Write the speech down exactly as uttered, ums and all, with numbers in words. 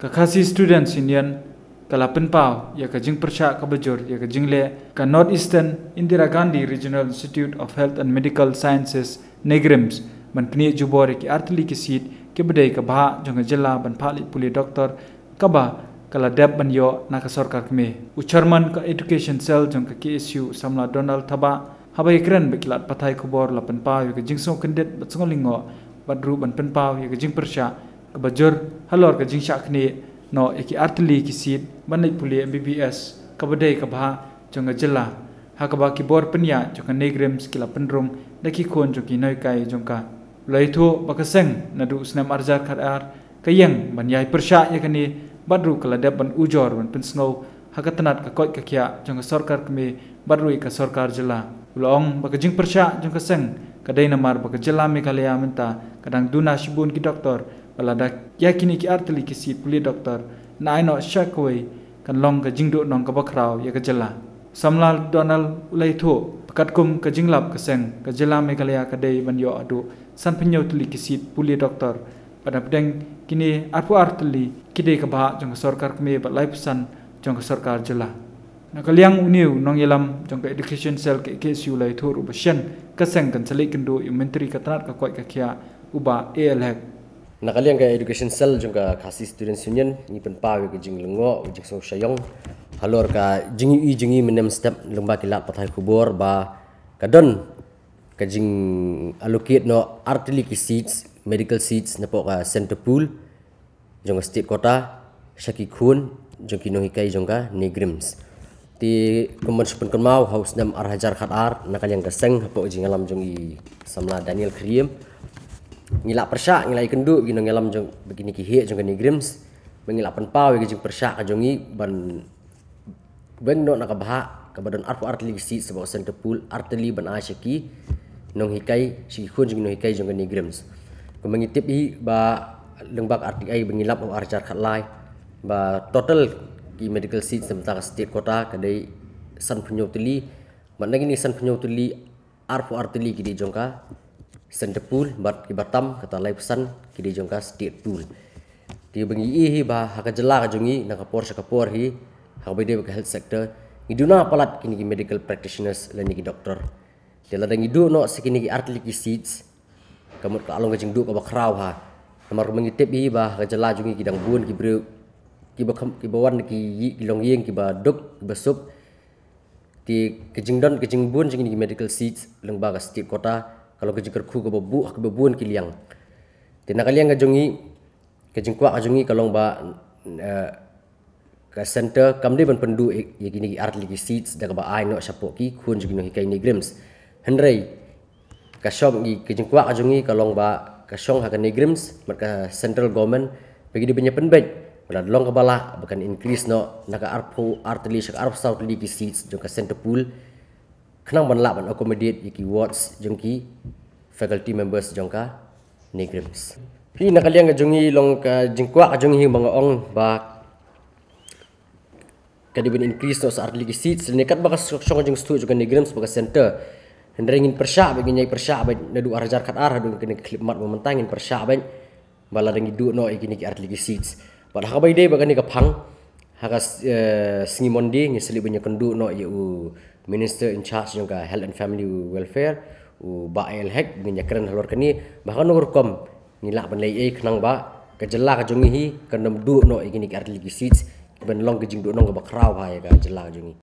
Ka Khasi Students Union ka la pynpaw ïa ka jingpyrshah kaba jur ïa ka jingleh ka North Eastern Indira Gandhi Regional Institute of Health and Medical Sciences, NEIGRIHMS, ban knieh jubor ïa ki artylli ki seat kiba dei ka bhah jong ka jylla ban phah leit pule doktor, kaba ka la dep ban ïoh na ka sorkar kmie. U chairman ka Education Cell jong ka KSU, Samla Donald Thabah, haba ïakren bad ki lad pathai khubor, la pynpaw ïa ka jingsngewkyndit bad sngewlyngngoh bad ruh ban pynpaw ïa ka jingpyrshah kaba jur halor ka jingshah knieh noh ïa ki artylli ki seat ban leit pule MBBS kaba dei ka bhah jong ka jylla, ha kaba ki bor pynïaid jong ka NEIGRIHMS ki la pynrung da ki khun jong ki nonghikai jong ka. U la ïathuh ba ka seng naduh u snem ar hajar khatar ka ïeng ban ïai pyrshah ïa kane, bad ruh ka la dep ban ujor ban pynsngew ha ka tnat ka koit ka khiah jong ka sorkar kmie bad ruh ïa ka sorkar jylla. U la ong ba ka jingpyrshah jong ka seng ka dei namar ba ka jylla Meghalaya mynta ka dang duna shibun ki doktor, bad lada ïa kine ki artylli ki seat pule doktor yn ai noh sha kawei, kan long ka jingduhnong kaba khraw ïa ka jylla. Samla Donald u la ïathuh ba katkum ka jinglap ka seng, ka jylla Meghalaya ka dei ban ïoh haduh sanphew hynñiew tylli ki seat pule doktor, bad hapdeng kine arphew ar tylli ki dei ka bhah jong ka sorkar kmie bad laiphew san jong ka sorkar jylla. Na ka liang une u nongïalam jong ka Education Cell ka KSU u la ïathuh ruh ba shen ka seng kan sa leit kynduh ïa u Myntri ka tnat ka koit ka khiah, u Bah A L Hek. Na ka liang ka Education Cell jong ka Khasi Students Union ngi pynpaw ïa ka jinglyngngoh, ka jingsngewsynei halor ka jingïohi jong ngi mynne mynstep lyngba ki lad pathai khubor ba ka don ka jing allocate noh artylli ki seats, medical seats napoh ka center pool jong ka state quota sha ki khun jong ki nonghikai jong ka NEIGRIHMS. Te kumban shu pynkynmaw, ha u snem ar hajar khatar na ka liang ka seng hapoh ka jingïalam jong i Samla Daniel Khyriem, ngi la pyrshah, ngi la ïakynduh bad ki nongïalam jong, bad kine ki heh jong ka NEIGRIHMS, ba ngi la pynpaw ïa ka jingpyrshah ka jong ngi ban weng noh na ka bhah kaba don arphew ar tylli ki seats hapoh ka center pool, artylli ban ai sha ki nonghikai, sha ki khun jong ki nonghikai jong ka NEIGRIHMS. Kumba ngi tip hi ba lyngba ka RTI ba ngi lap ha u ar hajar khatlai, ba total ki medical seats na bynta ka state quota ka dei sanphew hynñiew tylli, bad na kine sanphew hynñiew tylli, arphew ar tylli ki dei jong ka center pool, bad kiba tam, kata laiphew san, ki dei jong ka state pool. Te ba ngi ïohi hi ba ha ka jylla ka jong ngi, na ka por sha ka por hi, ha kaba ïadei bad ka health sector, ngi duna palat kine ki medical practitioners lane ki doktor. Te lada ngi duh noh sa kine ki artylli ki seats, ka mut ka la long ka jingduh kaba khraw ha. Namar kumba ngi tip hi ba ha ka jylla jong ngi ki dang bun ki briew kiba kham, kiba wan ki, ki longïing kiba duk, kiba suk. Te ka jingdon, ka jingbun jong kine ki medical seats lyngba ka state quota ka long ka jingkyrkhu kaba buh ha kiba bun ki liang. Te na ka liang ka jong ngi, ka jingkwah ka jong ngi ka long ba, eh, ka center kam dei ban pynduh ïa, ïa kine ki artylli ki seats da kaba ai noh shapoh ki khun jong ki nonghikai NEIGRIHMS. Hynrei ka shong, i ka jingkwah ka jong ngi ka long ba ka shong ha ka NEIGRIHMS bad ka central government ba ki dei ban ïa pynbeit, ba lada long kaba lah, ba kan increase noh na ka arphew ar tylli sha ka arphew saw tylli ki seats jong ka center pool, khnang ban lah ban accommodate ïa ki wards jong ki faculty members jong ka NEIGRIHMS. Hi na ka liang ka jong ngi, long ka jingkwah ka jong ngi hi ba nga ong ba ka dei ban increase noh sa artylli ki seats, lane katba ka shong, shong ka jingstad jong ka NEIGRIHMS bad ka center. Hynrei ngin pyrshah beit, ngin ïai pyrshah beit naduh ar hajar khatar haduh kane ka khyllipmat ba mynta, ngin pyrshah beit ba lada ngi duh noh ïa kine ki artylli ki seats. Bad ha kaba ïadei bad kane ka phang, ha ka, eh, sngi Monday ngi sa leit ban ïakynduh noh ïa u Minister in charge jong ka Health and Family Welfare, u Bah A L Hek, ngin ïakren halor kane ba ha kano ka rukom ngi lah ban leh ei khnang ba ka jylla ka jong ngi hi kan ym duh noh ïa kine ki artylli ki seats, ban long ka jingduhnong kaba khraw ha ïa ka jylla ka jong ngi.